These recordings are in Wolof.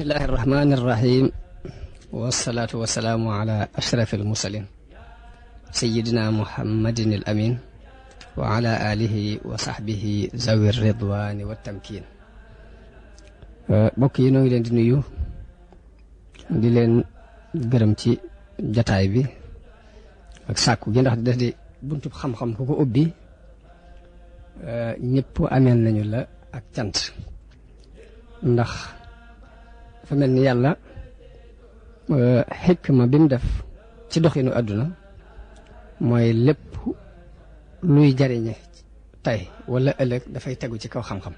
bismillahi irrahmani irrahim wasalaatu wasalaamu ala ashraf almursalin sayidina muhammadin al amin wa ala alihi wa sahbihi zawi ridwani wa tamkin. mbokk yi noo ngi leen di nuyu di leen gërëm ci jataay bi ak sàkku gi ndax daf di buntub xam-xam ku ko ubbi ñëpp ameel nañu la ak cant ndax dafa mel ni yàlla xikma bi mu def ci doxinu àdduna mooy lépp luy jariñe tey wala ëllëg dafay tegu ci kaw xam-xam.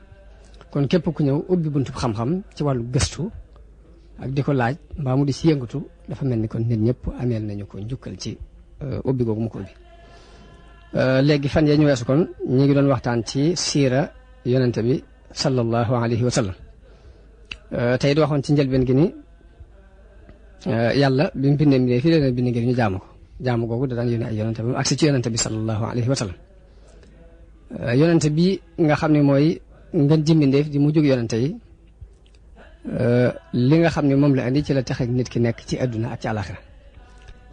kon képp ku ñëw ubbi buntub xam-xam ci wàllu gëstu ak di ko laaj mbaa mu di si yëngatu dafa mel ni kon nit ñëpp ameel nañu ko njukkal ci ubbi googu mu ko ubbi. léegi fan yee ñu weesu kon ñu ngi doon waxtaan ci siira yonente bi sallallahu alayhi wa sallam. tey di waxoon ci njëlbeen gi ni yàlla bi mu bindee mi fii leen bind ngir ñu jaamu googu da daan yónnee ay yonente bi mu agsi ci yonente bi sallallahu alayhi wa sallam. yonente bi nga xam ne mooy ngeen jimbindeef di mu jóg yonente yi li nga xam ne moom la andi ci la tax ak nit ki nekk ci àdduna ak ci àlaxira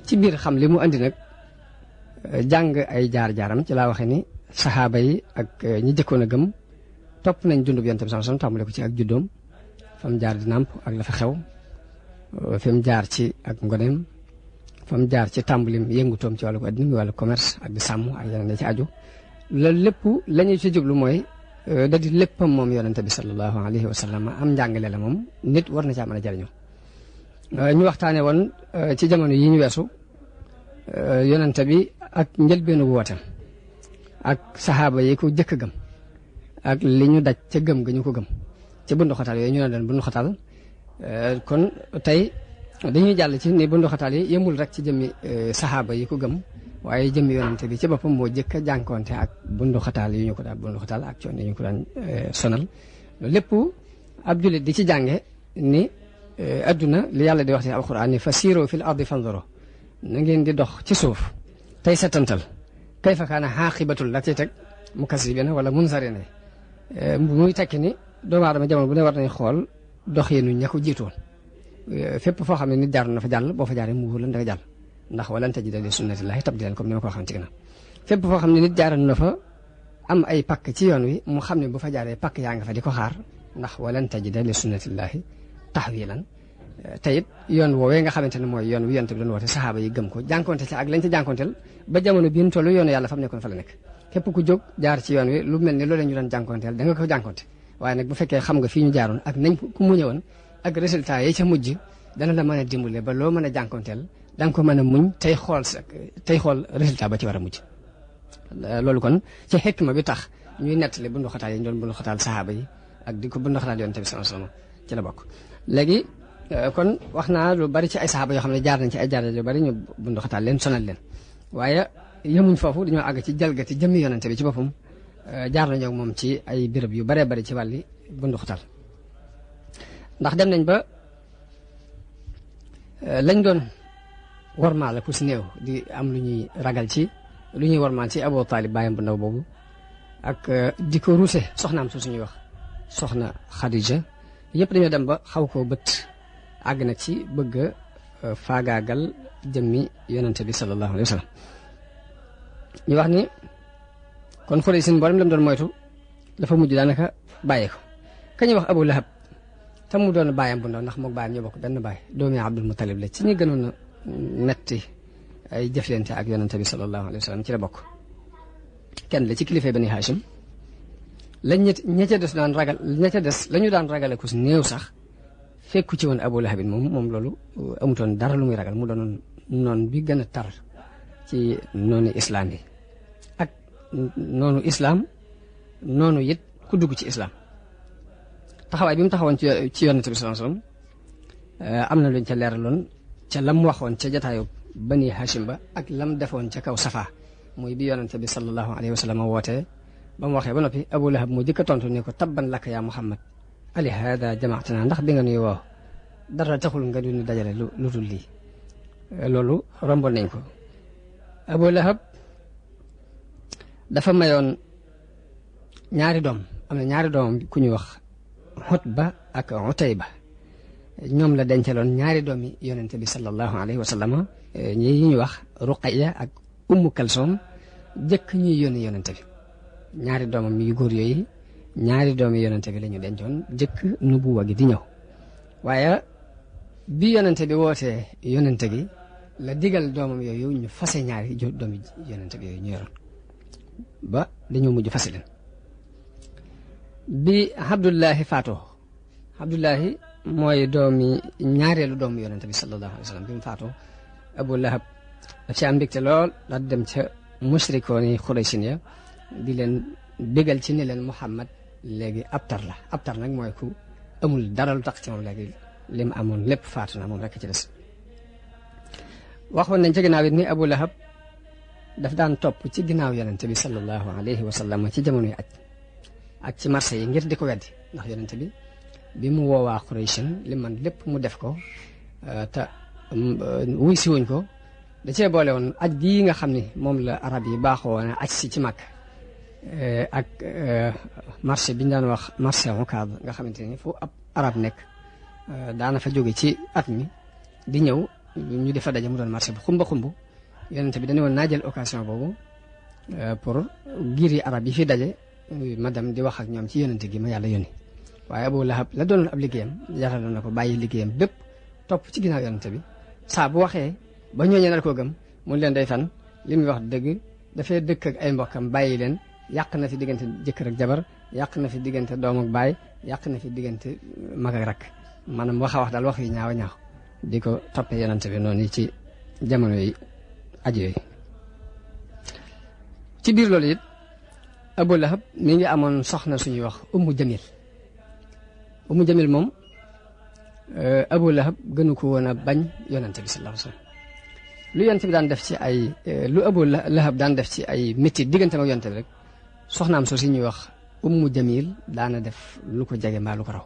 ci biir xam li mu andi nag jàng ay jaar-jaaram ci laa waxe ni saxaaba yi ak ñi jëkkoon a gëm topp nañ dundub yonente bi sallallahu alayhi wa sallam tàmbale ko ci ak juddoom fa mu jaar di nàmp ak la fa xew fi mu jaar ci ak ngoneem fa mu jaar ci tàmbalim yëngutoom ci wàllu ko adduna mi wàllu commerce ak di sàmm ak yeneen da ci aju loolu lépp la ñuy ci jublu mooy da di léppam moom yonente bi sallallahu alayhi wa sallam am njàngale la moom nit war na caa mën a jariñoo ñu waxtaane woon ci jamono yi ñu weesu yonente bi ak njëlbeenu wooteem ak saxaaba yi ko jëkk gëm ak li ñu daj ca gëm ga ñu ko gëm ci bundu xataal yooyu ñu ne doon bundu xataal kon tey dañuy jàll ci ni bundu xataal yi yëmul rek ci jëmmi saxaaba yi ko gëm waaye jëmmi yonente bi ci boppam moo jëkk a jànkoonte ak bundu xataal yi ñu ko daan bundu xataal ak coono yi ñu ko daan sonal loolu lépp ab jullit di ci jànge ni adduna li yàlla di wax ci alquran ni fasiiroo fil ardi fanzuro na ngeen di dox ci suuf tey setantal kayfa kaana xaaqibatul la ci teg mukazzibina wala munzarina muy tekki ni doomu aadama jamono bu ne war nañ xool doxinu ña ko jiitoon fépp foo xam ne nit jaar na fa jàll boo fa jaaree mu wóor la da nga jàll ndax walan tajida li sunnatillahi tabdilan comme ni ma ko waxoon ci gannaaw fépp foo xam ne nit jaaroon na fa am ay pakk ci yoon wi mu xam ne bu fa jaaree pakk yaa nga fa di ko xaar ndax walan tajida li sunnatillahi tahwilan te it yoon woowee nga xamante ne mooy yoon wi yonte bi doon woote saxaaba yi gëm ko jànkonte ci ak lañ ca jànkonteel ba jamono bii ñu toll yoonu yàlla fa mu nekkoon fa la nekk képp ku jóg jaar ci yoon wi lu mel ni loolee ñu doon jànkonteel da nga ko jànkonte waaye nag bu fekkee xam nga fii ñu jaaroon ak nañ ku mu ñëwoon ak résultat yi ca mujj dana la mën a dimbale ba loo mën a jànkonteel da nga ko mën a muñ tey xool résultat ba ci war a mujj. loolu kon ci xikma bi tax ñuy nettali bundu xataal yi ñu doon bundu xataal saxaaba yi ak di ko bundu xataal yonent bi sallallahu alayhi wasallam ci la bokk. léegi kon wax naa lu bari ci ay saxaaba yoo xam ne jaar nañ ci ay jaar yu bari ñu bundu xataal leen sonal leen waaye yemuñ foofu dañoo àgg ci jalgati jëmmi yonent bi ci boppam. jaar nañu ak moom ci ay béréb yu baree bari ci wàlli bundu xatal ndax dem nañ ba lañ doon warmaal ku si néew di am lu ñuy ragal ci lu ñuy warmaal ci Abu Talib bàyyam bu ndaw boobu ak di ko ruuse soxnaam su suñuy wax soxna Khadija yëpp dañoo dem ba xaw koo bët àgg na ci bëgg a faagaagal jëmmi yonente bi sallallahu alayhi wa sallam ñu wax ni kon xoolee seen mboolem lam doon moytu dafa mujj daanaka bàyyee ko ka ñuy wax Abu Lahab te mu doon bàyyam bu ndaw ndax moog bàyyam ñoo bokk benn bàyyi doomi Abdul Muttalib la ci ñi gënoon a metti ay jëflante ak yonente bi sallallahu alayhi wa sallam ci la bokk kenn la ci kilifay Bani Hashim lañ ña ca des daan ragal ña ca des la ñu daan ragale ku si néew sax fekku ci woon Abu Lahab moom loolu amutoon dara lu muy ragal mu doonoon noon bi gën a tar ci noonu islam yi noonu islam noonu it ku dugg ci islam taxawaay bi mu taxawoon ci yonente bi sallallahu alayhi wasallam am na luñ ca leeraloon ca lam waxoon ca jataayu Bani Hashim ba ak lam defoon ca kaw safa muy bi yonente bi sallallahu alayhi wasallam wootee ba mu waxee ba noppi Abu Lahab moo jëkk a tontu ne ko tabban laka ya Muhammad ali hada jamaatana ndax bi nga nuy woo dara taxul nga duñu dajale lu dul lii loolu romboon nañ ko Abu Lahab dafa mayoon ñaari doom am na ñaari doomam ku ñuy wax Utba ak Utayba ñoom la dencaloon ñaari doomi yonente bi sallallahu alayhi wa sallam ñi ñu wax Ruqayya ak Ummu Kalsoom jëkk ñuy yónni yonente bi ñaari doomam yu góor yooyu ñaari doomi yonente bi la ñu dencoon jëkk nubuwa gi di ñëw waaye bi yonente bi wootee yonente gi la digal doomam yooyu ñu fase ñaari doomi yonente bi yooyu ñu yoroon ba dañoo mujj fase leen bi Abdullahi faatoo Abdullahi mooy ñaareelu doomu yonente bi sallallahu alayhi wa sallam bi mu faatoo Abu Lahab daf ci am mbégte lool la dem ca musrikoon yi Xuraysin ya di leen bégal ci ni leen Muhammad léegi abtar la abtar nag mooy ku amul dara lu tax ci moom léegi li mu amoon lépp faatu na moom rekk ci des waxoon nañ ci ginnaaw it ni Abu Lahab daf daan topp ci ginnaaw yonente bi sallallahu alayhi wa sallam ci jamono yi ak ci marché yi ngir di ko weddi ndax yonente bi mu woowaa Qurayshin li man lépp mu def ko te wuy si wuñ ko da cee boole woon aj gii nga xam ni moom la arab yi baaxoo woon aj si ci màkk ak marché bi ñu daan wax marché Ukaad nga xamante ni fu ab arab nekk daana fa jóge ci at mi di ñëw ñu defa daje mu doon marché bu xumba xumb yonente bi dañu woon naa jël occasion boobu pour giir yi arab yi fi daje ma dem di wax ak ñoom ci yonente gi ma yàlla yónni waaye Abu Lahab la doonoon ab liggéeyam jaraloon na ko bàyyi liggéeyam bépp topp ci ginnaaw yonente bi saa bu waxee ba ñooñee nar koo gëm mu leen day fan li muy wax dëgg dafay dëkk ak ay mbokkam bàyyi leen yàq na fi diggante jëkkër ak jabar yàq na fi diggante doom ak baay yàq na fi diggante mag ak rakk maanaam wax a wax daal wax yi ñaaw a ñaaw di ko toppee yonente bi noonu ci jamono yi aju yooyu ci biir loolu it Abu Lahab mi ngi amoon soxna suñuy wax Ummu Jamil moom Abu Lahab gënu ko woon a bañ yonente bi sallallahu alayhi wa sallam lu yonente bi daan def ci ay lu Abu Lahab daan def ci ay métti diggante ak yonente bi rek soxnaam soo si ñuy wax Ummu Jamil daana def lu ko jege mbaa lu ko raw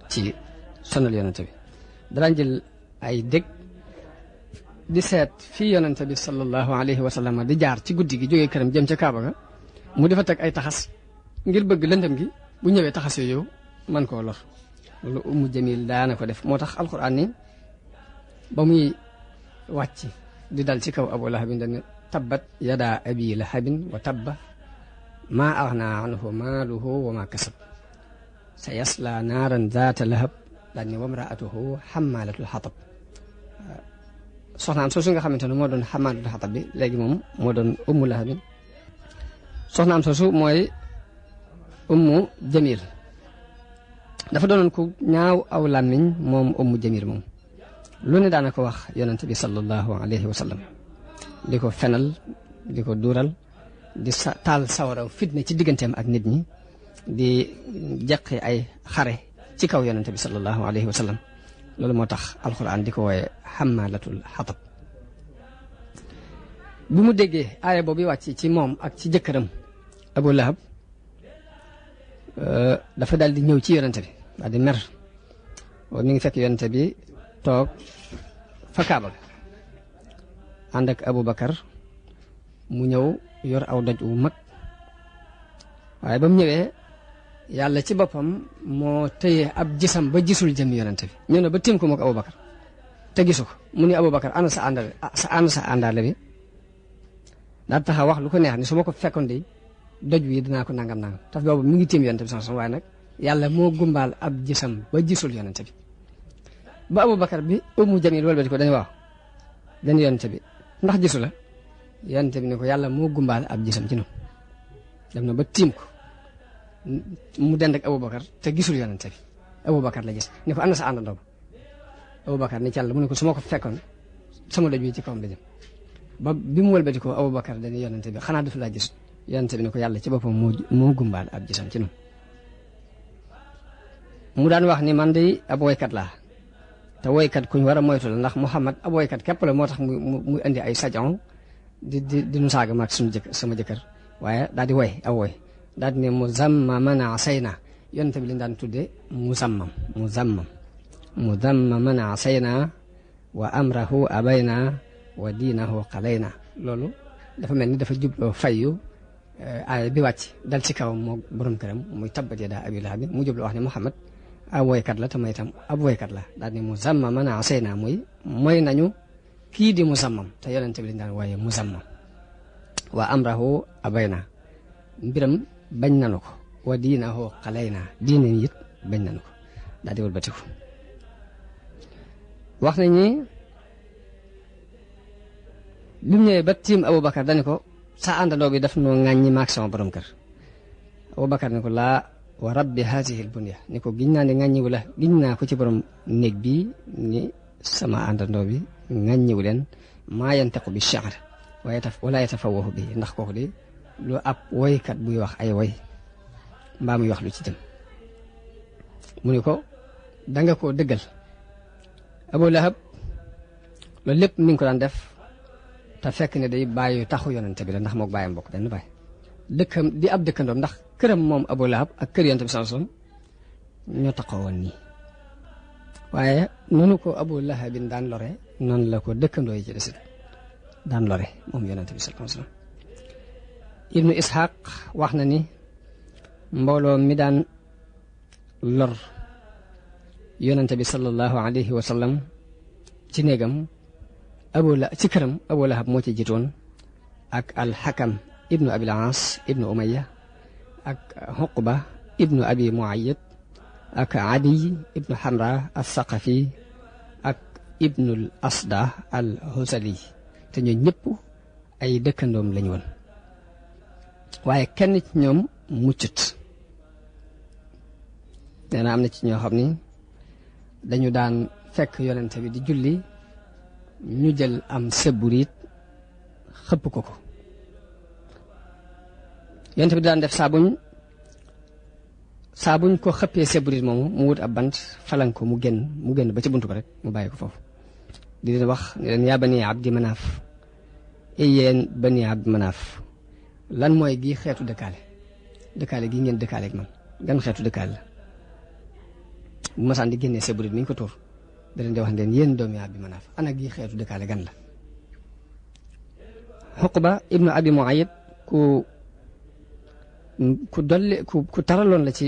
ci sonal yonente bi daan jël ay dég di seet fii yonente bi sallallahu alayhi wa sallam di jaar ci guddi gi jógee këram jëm ca Kaaba ga mu di fa teg ay taxas ngir bëgg lëndëm gi bu ñëwee taxas yooyu man koo lor loolu Ummu Jamil daana ko def moo tax alquran ni ba muy wàcc di dal ci kaw Abu Lahabin dañ tabbat yadaa abi lahabin wa tabba maa aghnaa anhu maaluhu wa maa kasab sa yasla naaran zaata lahab daal ni wamraatuhu xammaalatul xatab soxnaam soosu nga xamante ne moo doon xammaalatul xatab bi léegi moom moo doon Ummu Lahabin soxnaam soosu mooy Ummu Jamil dafa doonoon ku ñaaw aw làmmiñ moom Ummu Jamil moom lu ne daana ko wax yonente bi sallallahu alayhi wa sallam di ko fenal di ko duural di taal sawaraw fitna ci digganteem ak nit ñi di jeqi ay xare ci kaw yonente bi sallallahu alayhi wa sallam loolu moo tax alquran di ko wooye xammaalatul xatab bi mu déggee aaya boobu wàcc ci moom ak ci jëkkëram Abu Lahab dafa daal di ñëw ci yonente bi daal di mer boobu mi ngi fekk yonente bi toog fa Kaaba ga ànd ak Abu Bakar mu ñëw yor aw doj wu mag waaye ba mu ñëwee yàlla ci boppam moo tëye ab gisam ba gisul jëm yonente bi ñëw na ba tiim ko moog Abu Bakar te gisu ko mu ni Abu Bakar ana sa àndaale bi daal taxaw wax lu ko neex ni su ma ko fekkoon de doj wi dinaa ko nangam taf boobu mi ngi tiim yonente bi sama waaye nag yàlla moo gumbaal ab gisam ba gisul yonente bi ba Abu Bakar bi Ummu Jamil wëlbati ko dañu waaw dañu yonente bi ndax gisu la yonente bi ne ko yàlla moo gumbaal ab gisam ci noonu dem na ba tiim ko mu dend ak Abu Bakar te gisul yonente bi Abu Bakar la gis ne ko ana sa àndandoo ba Abu Bakar ni ci yàlla mu ne ko su ma ko fekkoon sama doj wi ci kawam la jëm ba bi mu wëlbati ko Abu Bakar dañu yonente bi xanaa dafa laa gis yonente bi ne ko yàlla ci boppam moo gumbaal ab gisam ci noonu mu daan wax ni man de ab woykat laa te woykat kuñ war a moytu la ndax Muhammad ab woykat képp la moo tax mu indi ay sajon di nu saaga maag sama jëkkër waaye daal di woy aw woy daal di ne muzammaman asayna yonente bi lañ daan tuddee muzammaman asayna wa amrahu abayna wa diinahu qalayna loolu dafa mel ni dafa jubloo fayyu aaya bi wàcc dal ci kawam moo borom këram muy tabbat yadaa abi lahabin mu jubloo wax ne Muhammad ab woykat la te may itam ab woykat la daal ni muzammaman asayna mooy nañu kii di muzammam te yonent bi lañ daan waaye muzammam wa amrahu abayna mbiram bañ nanu ko wa diinahu qalayna diine it bañ nanu ko daal di wëlbatiku wax nañ ni bi mu ñëwee ba tiim Aboubacar dani ko sa àndandoo bi daf noo ŋàññi maak sama borom kër Aboubacar ni ko laa wa rabbi haasihi lbunya ni ko giñ naa ne ŋàññiwu la giñ naa ko ci borom néeg bii ni sama àndandoo bi ŋàññiwu leen maa yantiqu bi shi'r wala yatafawahu bi ndax kooku di lu ab woykat buy wax ay woy mbaa muy wax lu ci jëm mu ni ko danga koo dëggal Abu Lahab loolu lépp mi ngi ko daan def te fekk ne day bàyyi taxu yonente bi la ndax mook bàyyam bokk benn baay dëkkam di ab dëkkandoom ndax këram moom Abu Lahab ak kër yonente bi sallallahu alayhi wasallam ñoo taxaw woon nii waaye noonu ko Abu Lahabin daan lore noonu la ko dëkkandoo yi ci desit daan lore moom yonente bi sallallahu alayhi wasallam Ibnu Ishaq wax na ni mbooloo mi daan lor yonente bi sallallahu alayhi wa sallam ci néegam ci këram Abu Lahab moo ci jiitoon ak al-Hakam ibnu Abil Aas ibnu Umayya ak Uqba ibnu Abi Muayyid ak Adi ibnu Hamra al-Thaqafi ak ibnu al-Asda al-Husali te ñoo ñëpp ay dëkkandoom lañu woon waaye kenn ci ñoom muccut nee na am na ci ñoo xam ni dañu daan fekk yonente bi di julli ñu jël am sebburit xëpp ko yonente bi daan def saa buñ ko xëppee sebburit moomu mu wut ab bant falan ko mu génn ba ci buntu ko rek mu bàyyi ko foofu di leen wax ne leen yaa bani abdi manaaf yéen bani abdi manaaf lan mooy gi xeetu dëkkaale gi ngeen dëkkaale ak man gan xeetu dëkkaale la bu masaan di génnee sebburit mi ngi ko tuur da leen di wax ngeen yéen doomi Abi Manaaf ana gi xeetu dëkkaale gan la Uqba ibnu Abi Muayyid ku taraloon la ci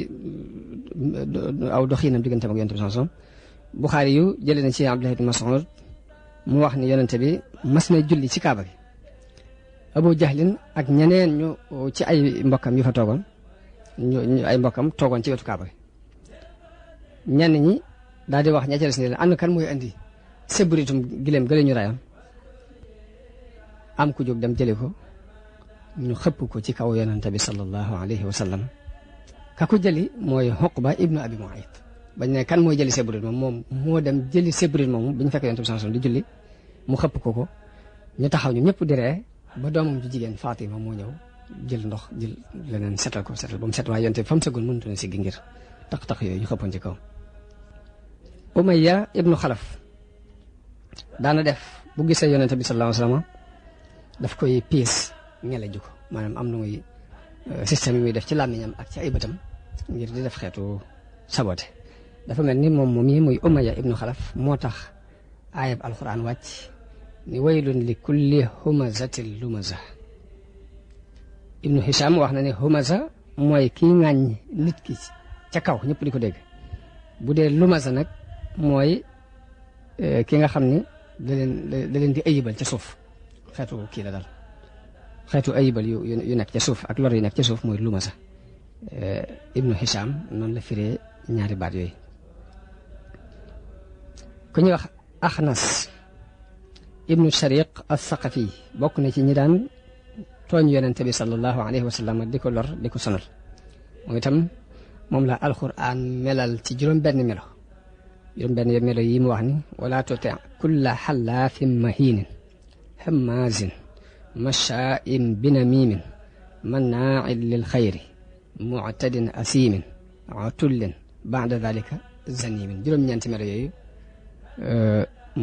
aw doxiinam diggante ak yonente bi sallallahu alayhi wasallam Buxaari yu jëlee na ci Abdullah ibn Mas'ud mu wax ni yonente bi mas na julli ci kaaba gi Abu Jahlin ak ñeneen ñu ci ay mbokkam yu fa toogoon ñu ay mbokkam toogoon ci wetu kaaba gi ñenn ñi daal di wax ña ca des ne leen ànd kan mooy andi seburitum gileem gële ñu rayoon am ku jóg dem jëli ko ñu xëpp ko ci kaw yonente bi sallallahu alayhi wa sallam ka ko jëli mooy Uqba ibnu Abi Mu'ayt bañ ne kan mooy jëli seburit moom moo dem jëli seburit moomu bi ñu fekk yonente bi sallallahu alayhi wa sallam di julli mu xëpp ko ñu taxaw ñu ñëpp di ree ba doomam ju jigéen Fatima moo ñëw jël ndox jël leneen setal ba mu set waaye yonente bi fa mu segoon mënutu na si gi ngir tax yooyu ñu xëppoon ci kaw Umayya ibnu Xalaf daana def bu gisee yonente bi sallallahu alayhi wasallam daf koy piis ngeleju ko maanaam am na muy système yi muy def ci làmmiñam ak ci ay bëtam ngir di def xeetu sabote dafa mel ni moom yi muy Umayya ibnu Xalaf moo tax ayab alquran wàcc ni waylun li kulli humazatil lumaza ibnu Hisham wax na ne humaza mooy kii ŋàññ nit ki ca kaw ñëpp di ko dégg bu dee lumaza nag mooy ki nga xam ni da leen di ayibal ca suuf xeetu kii la daal xeetu ayibal yu nekk ca suuf ak lor yu nekk ca suuf mooy lumaza ibnu Hisham noonu la firee ñaari baat yooyu ku ñuy wax Axnas ibnu Shariq as-Saqafi bokk na ci ñi daan tooñ yonente bi sallallahu alayhi wa sallam di ko lor di ko sonal moom itam moom la alquran melal ci juróom-benn melo yi mu wax ni wala tuti kulla xallaafin mahiinin hammaazin mashaa'in binamiimin mannaa'in lil xayri mu'tadin asiimin utullin ba'da dalika zaniimin juróom-ñeenti melo yooyu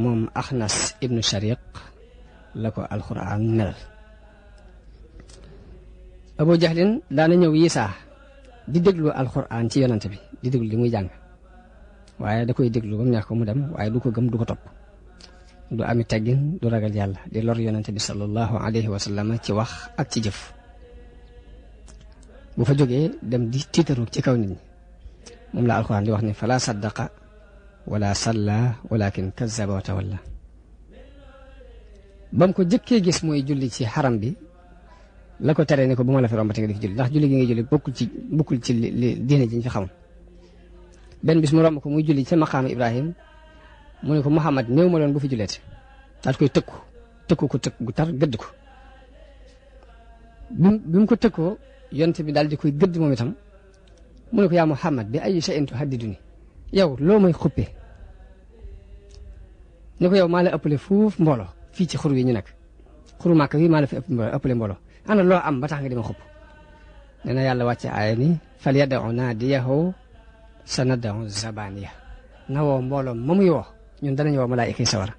moom Axnas ibnu Shariq la ko alquran melal Abu Jahlin daana ñëw yisaa di déglu alquran ci yonante bi di déglu li muy jàng waaye da koy déglu ba mu neex ko mu dem waaye du ko gëm du ko topp du ami teggin du ragal yàlla di lor yonente bi sallallahu alayhi wa sallam ci wax ak ci jëf bu fa jógee dem di tiitaru ci kaw nit ñi moom la alxuraan di wax ni fala saddaqa wala salla walakin kazzaba wa tawalla ba mu ko jëkkee gis mooy julli ci xaram bi la ko tere ni ko bu ma la fi rombati nga di fi julli ndax julli gi ngay julli bokkul ci li diine ji ñu fi xamoon benn bis mu romb ko muy julli ca maqaama Ibrahim mu ne ko Muhammad néew ma loon bu fi julleete daal koy tëkku ko tëkk gu tar gëdd ko bi mu ko tëkkoo yonte bi daal di koy gëdd moom itam mu ne ko yaa Muhammad bi ay shay'in tuhaddiduni yow loo may xuppe ne ko yow maa la ëppale fuuf mbooloo fii ci xur wi ñu nekk xuru Màkka wi maa la fi ëppale mbooloo ana loo am ba tax nga di ma xupp nee na yàlla wàcce aaya ni fal yad'u naadiyahu sanad'u zabaniya na woo mbooloo ma muy woo ñun danañ woo malaayika yi sawara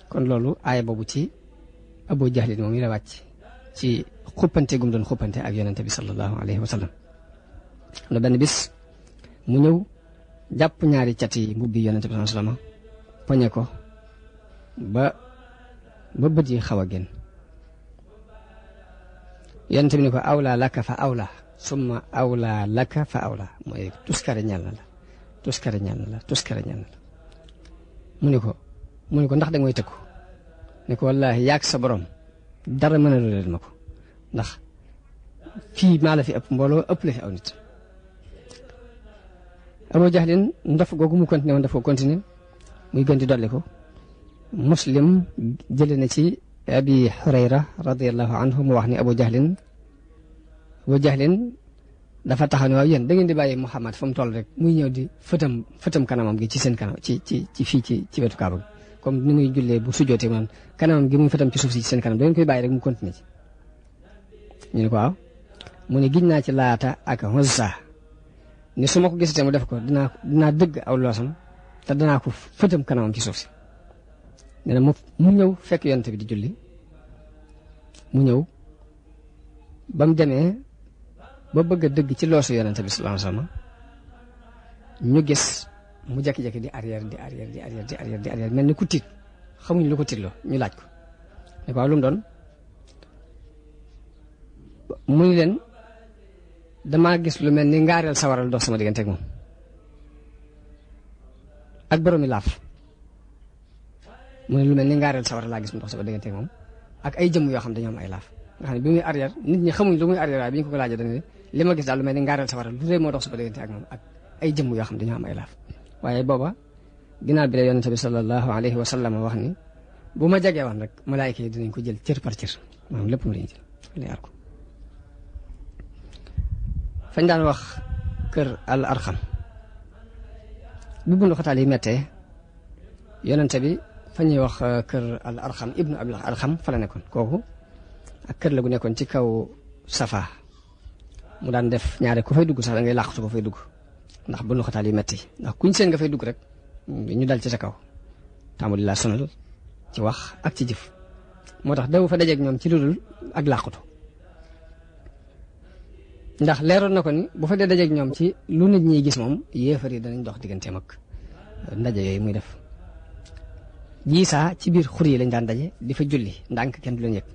kon loolu aaya boobu ci Abu Jahlin moom yi la wàcc ci xuppante gum doon xuppante ak yonente bi sallallahu alayhi wa sallam la benn bis mu ñëw jàpp ñaari cat yi mbubbi yonente bi sallallahu alayhi wa sallam poñe ko ba bët yi xaw a génn yonente bi ni ko awla laka fa awla summa awla laka fa awla mooy tuskare ñal na la tuskare ñal na la tuskare ñal na la mu ni ko ndax da nga may tëkku ne ko wallaahi yaag sa borom dara mën a leen ma ko ndax fii maa la fi ëpp mbooloo ëpp la fi aw nit Abu Jahlin ndof googu mu continué woon daf ko continué muy gën di dolli ko Muslim jële na ci Abi Hurayra radiyallahu anhu mu wax ni Abu Jahlin dafa taxaw ne waaw yéen da ngeen di bàyyi Muhammad fa mu toll rek muy ñëw di fëtam kanamam gi ci seen kanam ci fii ci wetu Kaaba gi comme ni muy jullee bu sujjootee man kanamam gi muy fëtam ci suuf si ci seen kanam da ngeen koy bàyyi rek mu continué ci ñu ne ko waaw mu ne giñ naa ci Laata ak Uzza ni su ma ko gisatee mu def ko dinaa dëgg aw loosam te danaa ko fëtam kanamam ci suuf si nee na mu ñëw fekk yonent bi di julli mu ñëw ba mu demee ba bëgg a dëgg ci loosu yonent bi sallallahu alayhi wasallam ñu gis mu jékki-jékki di arrière mel ni ku tiit xamuñu lu ko tiitloo ñu laaj ko ne ko waaw lu mu doon mu ni leen damaa gis lu mel ni ngaareel sawaral dox sama diggante ak moom ak boroomi laaf mu ne lu mel ni ngaareel sawaral laa gis mu dox sama diggante ak moom ak ay jëmm yoo xam dañoo am ay laaf nga xam ne bi muy arrière nit ñi xamuñ lu muy arrière waaye bi ñu ko laajee dañu ne li ma gis daal lu mel ni ngaareel sawaral lu rëy moo dox sama diggante ak moom ak ay jëmm yoo xam dañoo am ay laaf waaye booba ginnaaw bi la yonente bi sallallahu alayhi wa sallam wax ni bu ma jegee woon rek malaayika yi dinañ ko jël cër par cër maanaam lépp mu dañuy jël leer ko fañ daan wax kër al arxam bi bundu xataal yi mettee yonente bi fa ñuy wax kër al arxam ibnu abil arxam fa la nekkoon kooku ak kër la gu nekkoon ci kaw safa mu daan def ñaare ku fay dugg sax da ngay làqatu ko fay dugg ndax bundu xataal yi metti ndax kuñ seen nga fay dugg rek ñu dal ci sa kaw tàmbali laa sonal ci wax ak ci jëf moo tax daw fa dajeeg ñoom ci ludul ak làqatu ndax leeroon na ko ni bu fa dee dajeeg ñoom ci lu nit ñi gis moom yéefar yi danañ dox digganteem ak ndaje yooyu muy def jiisaa ci biir xur yi lañ daan daje di fa julli ndànk kenn du leen yëg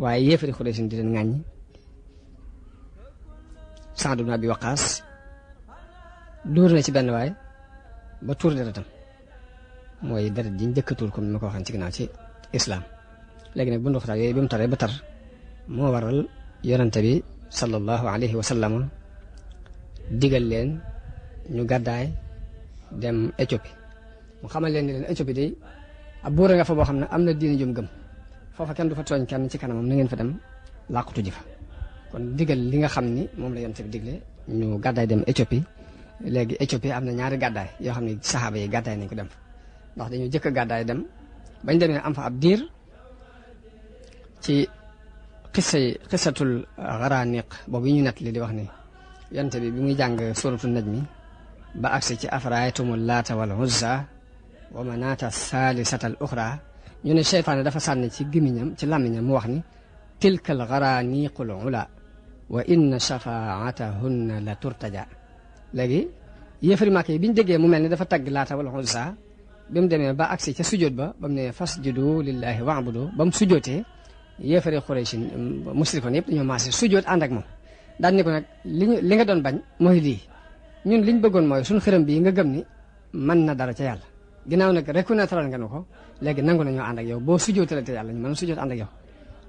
waaye yéefari xuree sin di leen ŋàññi Saad ibn Abi Waqaas dóor na ci benn waay ba tuur deretam mooy deret ji njëkk a tuur comme ni ma ko waxee ci ginnaaw ci islam léegi nag bu ndoxtaal yooyu bi mu taree ba tar moo waral yonante bi sallallahu alayhi wa sallam digal leen ñu gàddaay dem Éthiopie mu xamal leen ni leen Éthiopie day ab buur nga fa boo xam ne am na diine jum gëm foofa kenn du fa tooñ kenn ci kanamam na ngeen fa dem làqutu ji fa kon digal li nga xam ni moom la yonante bi digle ñu gàddaay dem Éthiopie léegi Éthiopie am na ñaari gàddaay yoo xam ne saxaaba yi gàddaay nañ ko dem ndax dañu jëkk a gàddaay dem bañ demee am fa ab diir ci xisatul xaraaniq boobu yi ñu nett li di wax ni yonante bi bi muy jàng suratu najmi ba agsi ci afraaytumul laata wal uzza wa manaata saalisatal uxra ñu ne seytaane dafa sànni ci gémmiñam ci làmmiñam mu wax ni tilkal xaraaniqul ula wa inna shafaatahunna la turtaja léegi yéefari Màkka yi bi ñu déggee mu mel ni dafa tagg laata wal uzza bi mu demee ba agsi ca sujjóot ba mu ne fasjudu lillahi wa'budu ba mu sujjóotee yéefari Xuraysh musrikoon yëpp dañoo maase sujjóot ànd ak moom daan ni ko nag li nga doon bañ mooy lii ñun liñ bëggoon mooy suñu xërëm bii nga gëm ni mën na dara ca yàlla ginnaaw nag reconnaître nga nu ko léegi nangu nañoo ànd ak yow boo sujjóotale te yàlla ñu mën a sujjóot ànd ak yow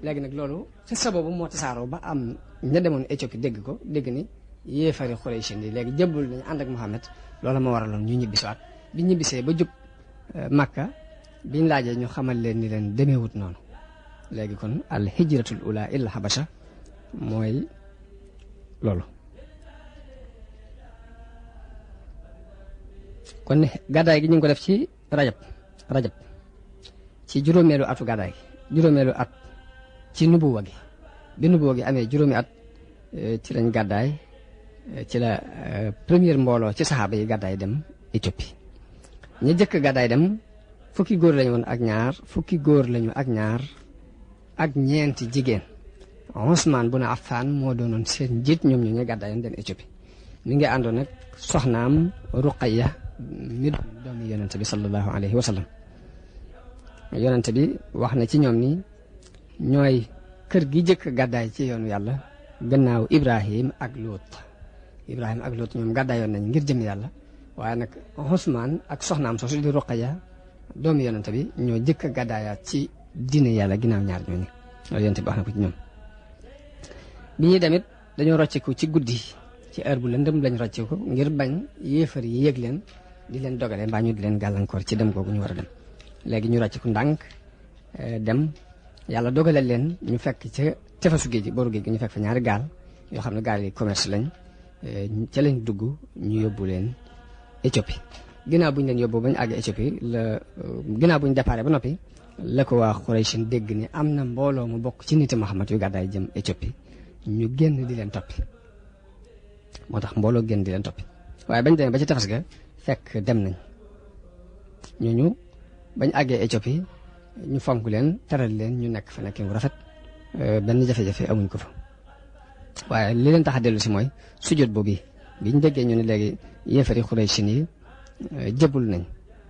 léegi nag loolu ci sa boobu moo tasaaroo ba am ña demoon Éthiopie dégg ni yéefari Quraysh yi léegi jëbbul nañu ànd ak Muhammad loolu moo waraloon ñu ñibbisiwaat bi ñibbisee ba jub Makka biñ laajee ñu xamal leen ni leen demeewut noonu léegi kon al hijratul ula illa habasha mooy loolu kon gàddaay gi ñu ngi ko def ci rajab ci juróomeelu atu gàddaay gi juróomeelu at ci nubuwa gi bi nubuwa gi amee juróomi at ci lañ gàddaay ci la première mbooloo ci saxaaba yi gàddaay dem Éthiopie ñi jëkk gàddaay dem fukki góor lañu woon ak ñaar ak ñeenti jigéen Usmaan bun Affaan moo doonoon seen njiit ñoom ñu gàddaayoon dem Éthiopie mi ngi àndoon nag soxnaam Ruqayya mi doomi yonente bi sallallahu alayhi wa sallam yonente bi wax na ci ñoom ni ñooy kër gi jëkk gàddaay ci yoonu yàlla gannaaw Ibrahim ak Luut ñoom gàddaayoon nañ ngir jëm yàlla waaye nag Usmaan ak soxnaam soosu di Ruqayya doomi yonente bi ñoo jëkk gàddaayaat ci diine yàlla ginnaaw ñaar ñooñu loolu yonente bi wax na ko ci ñoom bi ñuy demit dañoo rocceeku ci guddi ci heure bu lëndëm lañ rocceeku ngir bañ yéefar yi yëg leen di leen dogale mbaa ñu di leen gàllankoor ci dem googu ñu war a dem léegi ñu rocceeku ndànk dem yàlla dogale leen ñu fekk ca tefesu géej gi booru géej gi ñu fekk fa ñaari gaal yoo xam ne gaal yi commerce lañ ca lañ dugg ñu yóbbu leen Éthiopie ginnaaw bu ñu leen yóbbu bañ àgg Éthiopie ginnaaw bu ñu déparé ba noppi la ko waa Quraysh dégg ni am na mbooloo mu bokk ci niti Muhammad yu gàddaay jëm Éthiopie ñu génn di leen toppi moo tax mbooloo génn di leen toppi waaye bañ demee ba ci tefes ga fekk dem nañ ñooñu bañ àggee Éthiopie ñu fonk leen teral leen ñu nekk fa nekkin bu rafet benn jafe-jafe amuñ ko fa waaye li leen tax a dellu si mooy sujjóot boobu biñ déggee ñu ne léegi yéefari Quraysh yi jëbbul nañ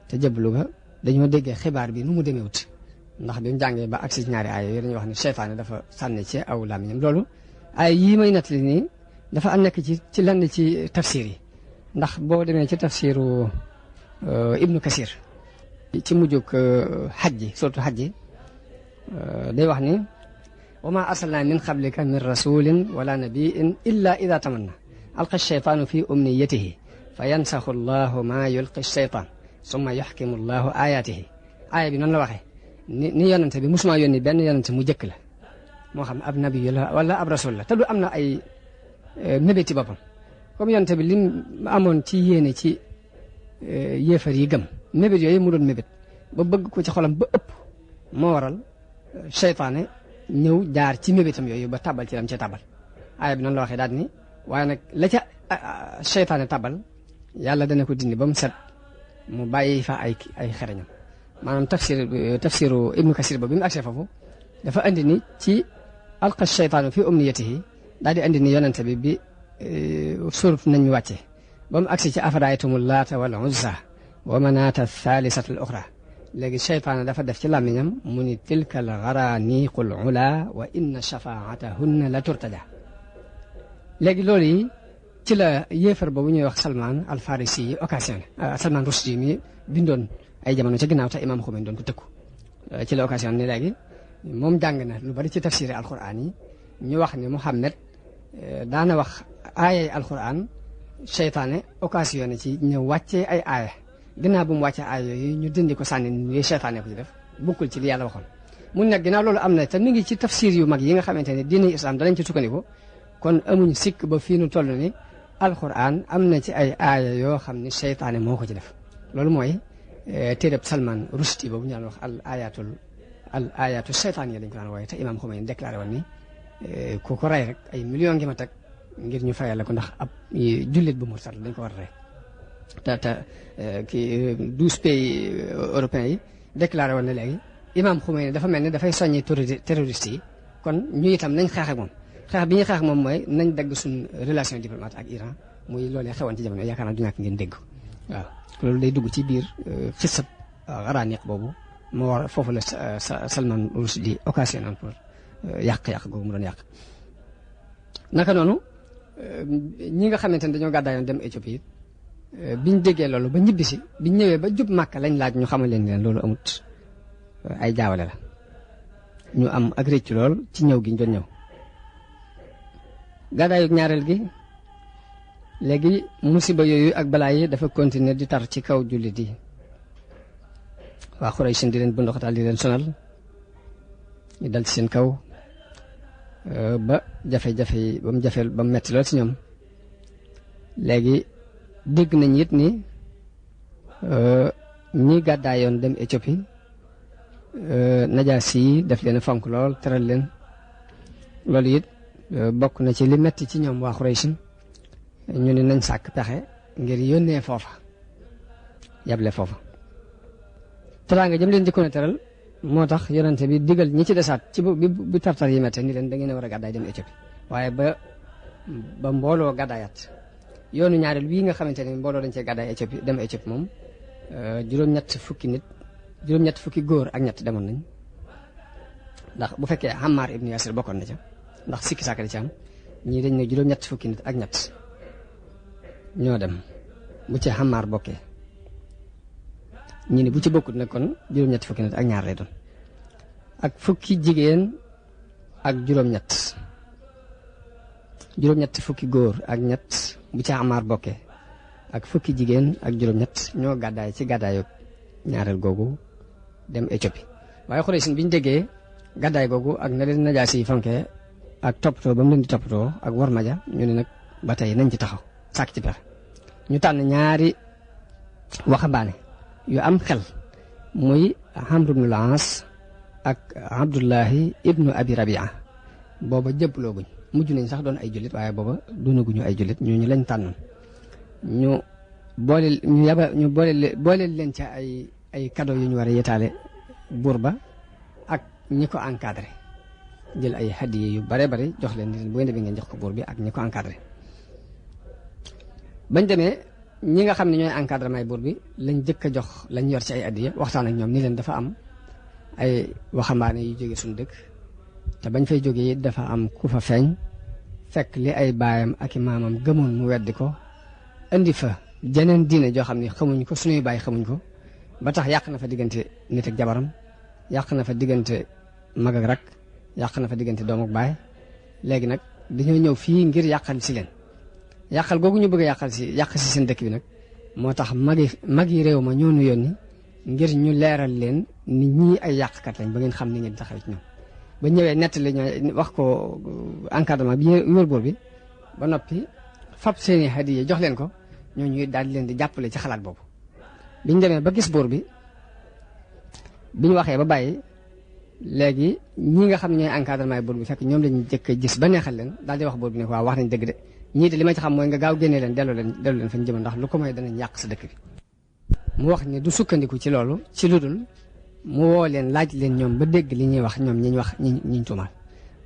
te jëbbulu ga dañoo déggee xibaar bi nu mu demee wut ndax bi mu jàngee ba agsi ñaari aaya yooyu dañuy wax ne seytaane dafa sànni ci aw làmmiñam loolu ay yii may nettali nii dafa am nekk ci lenn ci tafsir yi ndax boo demee ci tafsiru Ibnu Kasir ci mujjug xaj ji surtout xaj ji day wax ni wa ma arsalna min qablika min rasulin wala nabiin illa ida tamanna alqa sheytaanu fi umniyatihi fa yansaxu allahu ma yulqi sheytaan summa yaxkimu allahu ayatihi aaya bi noonu la waxee ni yonante bi musuma yónni benn yonante mu jëkk la moo xam ab nabi la wala ab rasul la te du am na ay mébéti boppam comme yonante bi lim amoon ci yéene ci yéefar yi gëm mébét yooyu mu doon mébét ba bëgg ko ci xolam ba ëpp moo waral seytaane ñëw jaar ci mébétam yooyu ba tabal ci lam ca tabal aaya bi noonu la waxee daal ni waaye nag la ca seytaane tabal yàlla dana ko dindi ba mu set mu bàyyi fa ay xereñam maanaam tafsiru Ibnu Kasir ba bi mu agsee foofu dafa andi ni ci alqa sheytaanu fi umniyatihi daal di andi ni yonente bi surut nañ ñu wàcce ba mu agsi ci afaraytumu laata wal uzza wa manaata thaalisata al uxra léegi seytaane dafa def ci làmmiñam mu ni tilka al garaniqul ula wa inna shafaatahunna la turtaja léegi loolu yi ci la yéefar boobu ñuy wax Salman al Farisi yi occasionné Salman Rushdie mi bindoon ay jamono ca ginnaaw te Imam Khomeini doon ko tëkku ci la occasion ni léegi moom jàng na lu bari ci tafsiri alquran yi ñu wax ni Muhammad daana wax aayay alquran seytaane occasionné ci ñëw wàccee ay aaya ginnaaw bu mu wàccee aaya yooyu ñu dindi ko sànni ni seytaane ko ci def bukkul ci li yàlla waxoon mun nag ginnaaw loolu am na te mi ngi ci tafsir yu mag yi nga xamante ne diine islam danañ ci sukkandiku kon amuñ sikk ba fii nu toll ni alquran am na ci ay aaya yoo xam ni seytaane moo ko ci def loolu mooy téereb Salman Rushdie boobu ñu daan wax al ayatu seytaan yi dañ ko daan wooye te Imam Khomeini déclaré woon ni ku ko rey rek ay millions ngi ma teg ngir ñu fayal la ko ndax ab jullit bu murtad dañ ko war a rey te kii 12 pays européens yi déclaré woon ne léegi Imam Khomeini dafa mel ni dafay soññi terroriste yi kon ñu itam nañ xeex ak moom xeex bi ñuy xeex moom mooy nañ dagg suñ relation diplomate ak Iran muy loolee xewoon ci jamono yaakaar naa du ñàkk ngeen dégg waaw loolu day dugg ci biir xisab garaniq boobu moo war foofu la Salman Rushdie occasion pour yàq-yàq googu mu doon yàq naka noonu ñi nga xamante ne dañoo gàddaayoon dem Éthiopie it biñ déggee loolu ba ñibbisi biñ ñëwee ba jub Màkka lañ laaj ñu xamal leen loolu amut ay jaawale la ñu am ak réccu lool ci ñëw gi ñu doon ñëw. gàddaayu ñaareel gi léegi musiba yooyu ak balaa yi dafa continuer di tar ci kaw jullit yi waa Xuraysh di leen bunduxataal di leen sonal ñu dal ci seen kaw ba jafe-jafe yi ba mu jafe ba mu metti lool ci ñoom. léegi dégg nañ it ni ñi gàddaayoon dem Éthiopie najaasi yi daf leen fonk lool teral leen loolu it bokk na ci li metti ci ñoom waa Xuraysh ñu ne nañ sàkk pexe ngir yónnee foofa yable foofa. teraanga jëm leen jëkkoon a teral moo tax yonente bi digal ñi ci desaat ci bu tartar yi mette ni leen da ngeen a war a gàddaay dem Éthiopie waaye ba mbooloo gàddaayaat yoonu ñaareel bii nga xamante ne mbooloo dañ cee gàddaay Éthiopie dem Éthiopie moom juróom-ñett fukki góor ak ñett demoon nañ ndax bu fekkee Ammar ibn Yasir bokkoon na ca ndax sikki sàkka di ci am ñii dañ ne juróom-ñett fukki nit ak ñett ñoo dem bu ci Ammar bokkee ñii ne bu ci bokkut nag kon juróom-ñett fukki nit ak ñaar lay doon ak fukki jigéen ak juróom-ñett fukki góor ak ñett bu ci Ammar bokkee ak fukki jigéen ak juróom-ñett ñoo gàddaay ci gàddaayu ñaareel googu dem Éthiopie. waaye Xuraysh bi ñu déggee gàddaay googu ak na leen Najaasi yi fonkee ak toppatoo ba mu leen di toppatoo ak war maja ñu ne nag ba tey nañ ci taxaw sàkk ci pexe ñu tànn ñaari waxambaane yu am xel muy Amr ibn al-As ak Abdullahi ibnu Abi Rabia booba jëbbalooguñ mujj nañ sax doon ay jullit waaye booba doonaguñu ay jullit ñu lañ tànnoon ñu boole leen ca ay cadeau yu ñu war a yetaale buur ba ak ñi ko encadré jël ay hadiye yu bare bare jox leen bu ngeen demee ngeen jox ko buur bi ak ñi ko encadré. bañ demee ñi nga xam ne ñooy encadrement buur bi lañ jëkk a jox lañ yor ci ay hadiye waxtaan ak ñoom ni leen dafa am ay waxambaane yu jóge suñu dëkk te bañ fay jógee dafa am ku fa feeñ fekk li ay baayam ak i maamam gëmoon mu weddi ko indi fa jeneen diine joo xam ne xamuñ ko suñuy baay xamuñ ko ba tax yàq na fa diggante nit ak jabaram yàq na fa diggante mag ak rak yàq na fa diggante doom ak baay léegi nag dañoo ñëw fii ngir yàqal si leen yàqal googu ñu bëgg a yàq si seen dëkk bi nag moo tax mag yi réew ma ñoo nu yónni ngir ñu leeral leen ni ñii ay yàqkat lañ ba ngeen xam ni ngeen taxaw ci ñoom. ba ñëwee nettali ñoo wax ko encadrement bi wër buur bi ba noppi fab seeni hadiya jox leen ko ñooñu daal di leen di jàppale ci xalaat boobu. biñ demee ba gis buur bi biñ waxee ba bàyyi léegi ñi nga xam ne ñooy encadrement buur bi fekk ñoom lañu jëkk a gis ba neexal leen daal di wax buur bi ne ko waaw wax nañ dëgg de ñii de li ma ci xam mooy nga gaaw génnee leen delloo leen fañ jëm ndax lu ko mooy danañ yàq sa dëkk bi. mu wax ne du sukkandiku ci loolu ci lu dul mu woo leen laaj leen ñoom ba dégg li ñuy wax ñoom ñi ñu wax ñiñ tuumaal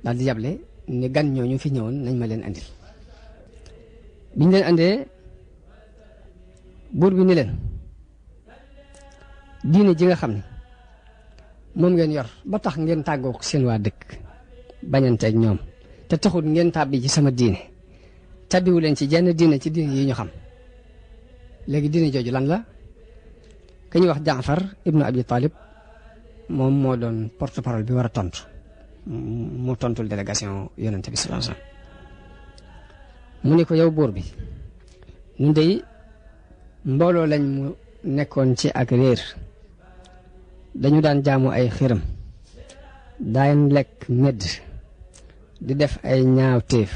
daal di yable ni gan ñooñu fi ñëwoon nañ ma leen andil. biñ leen andee buur bi ni leen diine ji nga xam ne moom ngeen yor ba tax ngeen tàggook seen waa dëkk bañanteeg ñoom te taxul ngeen tàbbi ci sama diine tàbbiwu leen ci jenn diine ci diine yi ñu xam léegi diine jooju lan la ka ñuy wax Jaafar ibnu Abi Talib moom moo doon porte parole bi war a tontu mu tontul délégation yonente bi sallallahu alayhi wasallam mu ne ko yow buur bi ñun dey mbooloo lañ mu nekkoon ci ak réer dañu daan jaamu ay xiram daan lekk medd di def ay ñaawteef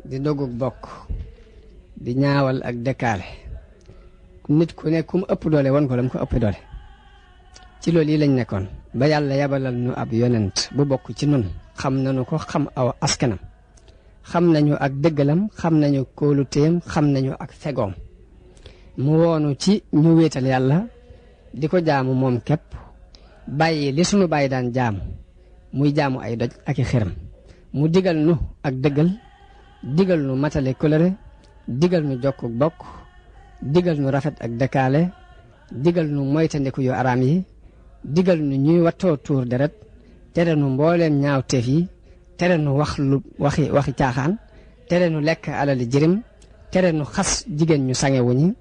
di dogug bokk di ñaawal ak dëkkaale nit ku ne kum ëpp doole won ko lam ko ëpp doole ci loolu yi lañ nekkoon ba yàlla yabalal ñu ab yonent bu bokk ci nun xam nañu ko xam aw askanam xam nañu ak dëggalam xam nañu kóoluteem xam nañu ak fegoom mu woonu ci ñu wéetal yàlla di ko jaamu moom képp bàyyi li sunu bàyyi daan jaamu muy jaamu ay doj ak i xiram mu digal nu ak dëggal digal nu matale kolere digal nu jokk bokk digal nu rafet ak dëkkaale digal nu moytandiku yu araam yi digal nu ñuy wattoo tuur deret tere nu mbooleem ñaaw teef yi tere nu wax lu waxi caaxaan tere nu lekk alali jirim tere nu xas jigéen ñu sangewu ñi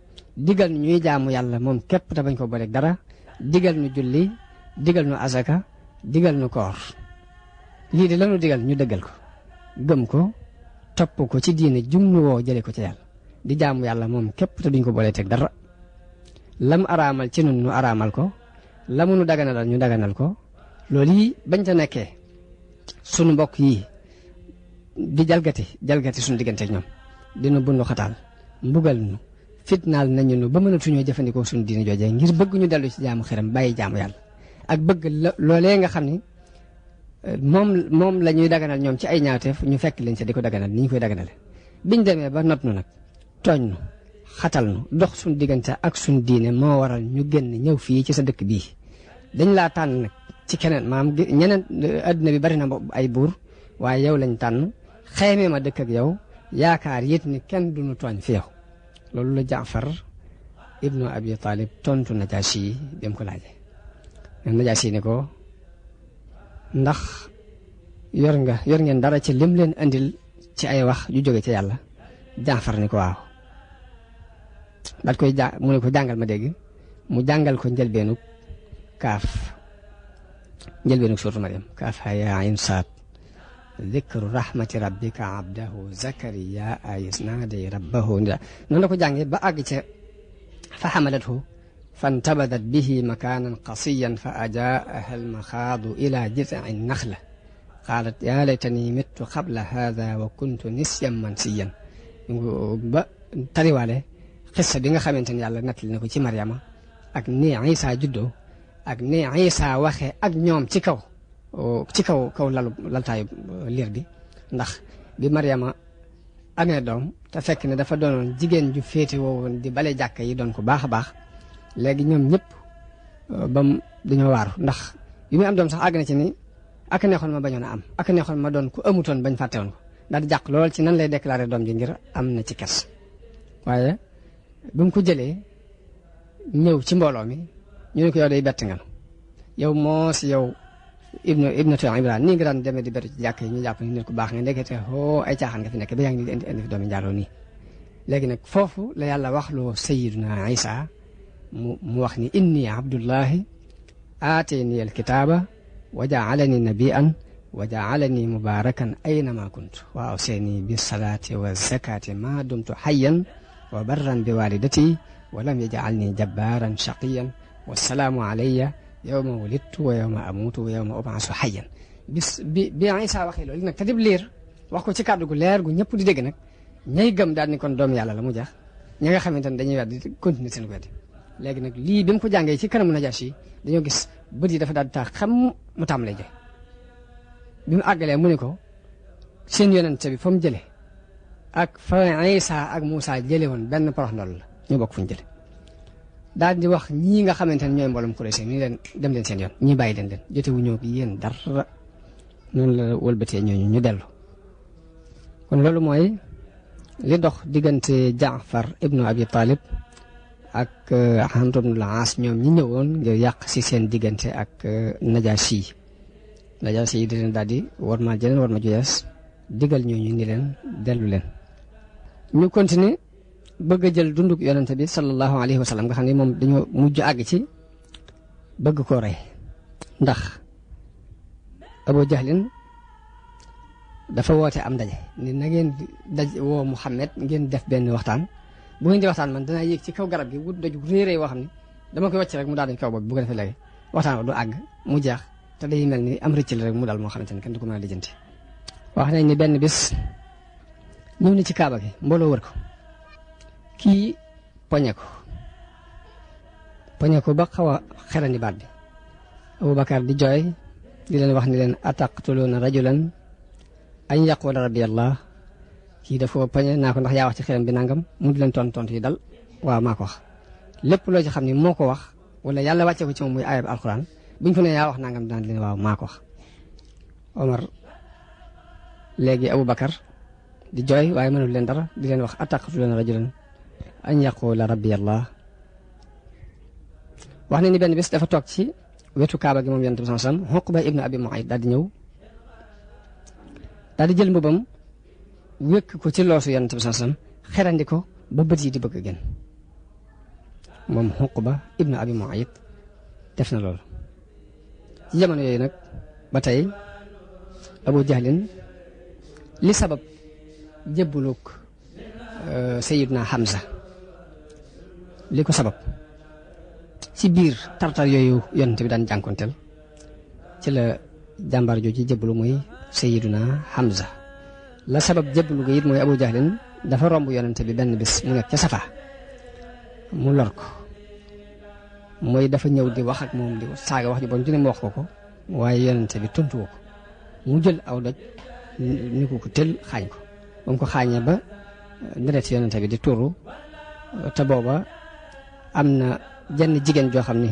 digal nu ñuy jaamu yàlla moom képp te bañ ko booleeg dara digal nu julli digal nu azaka digal nu koor lii de lanu digal ñu dëggal ko gëm ko topp ko ci diine jum nu woo jële ko ci yàlla di jaamu yàlla moom képp te duñ ko boolee teg dara lam araamal ci nun nu araamal ko lamu nu daganalal ñu daganal ko loolu yi bañ ta nekkee sunu mbokk yi di jalgati suñu diggante ak ñoom dina bundu xataal mbugal nu fitnaal nañu nu ba mënatuñoo jëfandikoo suñu diine joojee ngir bëgg ñu dellu ci jaamu xiram bàyyi jaamu yàlla ak bëgg loolee nga xam ni moom la ñuy daganal ñoom ci ay ñaawteef ñu fekk leen ci di ko daganal ni ñu koy daganale biñ demee ba not nu nag tooñ nu xatal nu dox suñu diggante ak suñu diine moo waral ñu génn ñëw fii ci sa dëkk bii dañ laa tànn nag ci keneen maam ñeneen adduna bi bari na ay buur waaye yow lañ tànn xeemee ma dëkk ak yow yaakaar yit ni kenn duñu tooñ fi yow loolu la Jaafar ibnu Abi Talib tontu Najaasi yi bi mu ko laajee Najaasi ni ko ndax yor ngeen dara ci lim leen andil ci ay wax yu jóge ci yàlla Jaafar ni ko waaw daal koy mu ne ko jàngal ma dégg mu jàngal ko njëlbeenug suuratu Maryam kaaf haa yaa ayn saad dikru rahmati rabbika abdahu zakariya is naaday rabbahu nida noonu la ko jàngee ba àgg ca fa xamalathu fantabadat bihi makaanan qasiyan fa ajaaha almaxaadu ila jiz'i naxla qaalat yaa laytani mittu qabla haada wa kuntu nisyan mansiyan ba tariwaale xissa bi nga xamante ni yàlla nettali na ko ci Maryama ak ni Isa juddoo ak ni Isa waxee ak ñoom ci kaw laltaayu liir bi ndax bi Maryama amee doom te fekk ne dafa doonoon jigéen ju féete woowoon di bale jàkka yi doon ko baax a baax léegi ñoom ñëpp bam dañoo waaru ndax bi muy am doom sax àgg na ci ni ak neexoon ma bañoon a am ak neexoon ma doon ku amutoon bañ fàtte woon ko daal di jàq lool ci nan lay déclaré doom ji ngir am na ci kes waaye bi mu ko jëlee ñëw ci mbooloo mi ñu ne ko yow day bett nga yow moo si yow ibnatu Imraan nii nga daan demee di beru ci jàkk yi ñu jàpp ni nit ku baax nga ndekete ay caaxaan nga fi nekk ba yaa ngi ni indi fi doomi njaaloo nii léegi nag foofu la yàlla wax loo sayyiduna Isa mu wax ni inni abdullahi aatani alkitaaba wa jaalani nabiyan wa jaalani mubarakan aynama kuntu wa awsani bisalaati wa zakati ma dumtu hayyan wa barran bi walidati wa lam yaj'alni jabbaran shaqiyan wassalaamu alayya yawma wulidtu wa yawma amutu wa yawma ub'asu hayyan bi Isa waxee loolu nag te dib liir wax ko ci kàddu gu leer gu ñëpp di dégg nag ñay gëm daal ni kon doom yàlla la mu jax ñi nga xamante ne dañuy weddi continuer seen weddi léegi nag lii bi mu ko jàngee ci kanamu Najaasi dañoo gis bët yi dafa daal di tax xam mu tàmbalee joy bi mu àggalee mu ne ko seen yonent bi fa mu jëlee ak fa Isa ak Muusa jëlee woon benn porox ndoll la ñu bokk fu ñu jëlee daal di wax ñii nga xamante ne ñooy mboolem Quraysh ni leen dem leen seen yoon ñii bàyyi leen jote wu ñëw yéen dara noonu la wëlbatee ñooñu ñu dellu kon loolu mooy li dox diggante Jaafar ibnu Abi Talib ak Amr ibn al-As ñoom ñi ñëwoon ngir yàq si seen diggante ak Najaasi yi di leen daal di war ma jeneen war ma juyees digal ñooñu ni leen dellu leen ñu continuer bëgg a jël dunduk yonente bi sallallahu alayhi wa sallam nga xam ne moom dañoo mujj àgg ci bëgg koo rey ndax Abu Jahlin dafa woote am ndaje ni na ngeen woo Muhammad ngeen def benn waxtaan bu ngeen di waxtaan man danaa yéeg ci kaw garab gi wut daju réeréy woo xam ne dama koy wàcc rek mu daal dañ kaw boobu bu ko defee léegi waxtaan wa du àgg mu jeex te day mel ni am rëcc la rek mu daal moo xamante ne kenn du ko mën a lijjanti wax nañ ni benn bis ñëw na ci kaaba gi mbooloo wër ko kii poñe ko ba xaw a xerandi baat bi Abubakar di jooy di leen wax ni leen ataqtuluuna rajulan an yaqula rabbi allah kii dafa poñe naa ko ndax yaa wax ci xelam bi nangam mu di leen tontu yi dal waaw maa ko wax lépp loo ci xam ni moo ko wax wala yàlla wàcce ko ci moom muy ayab alquran buñ ko ne yaa wax nangam daan leen waaw maa ko wax Omar léegi Abubakar di jooy waaye mënul leen dara di leen wax ataqtuluuna rajulan an yaqula rabbi allah wax ne ni benn bés dafa toog ci wetu kaaba gi moom yonent bi sallallahu alayhi wasallam Uqba ibnu Abi Mu'ayt daal di ñëw daal di jël mbubam wékk ko ci loosu yonent bi sallallahu alayhi wasallam xerandi ko ba bët yi di bëgg a génn moom Uqba ibnu Abi Mu'ayt def na loolu ci jamono yooyu nag ba tey Abu Jahlin li sabab jébbuluk Sayyidna Hamza li ko sabab ci biir tartar yooyu yonent bi daan jànkonteel ci la jàmbaar jooju jébbalu muy Sayyiduna Hamza la sabab jébbalu ga it mooy Abu Jahlin dafa romb yonent bi benn bis mu nekk ca Safa mu lor ko mooy dafa ñëw di wax ak moom di saaga wax ju bon ju ne mu wax ko waaye yonent bi tontu ko mu jël aw doj ni ko tël xaañ ko ba mu ko xaañee ba deret yonent bi di tuuru te booba am na jenn jigéen joo xam ni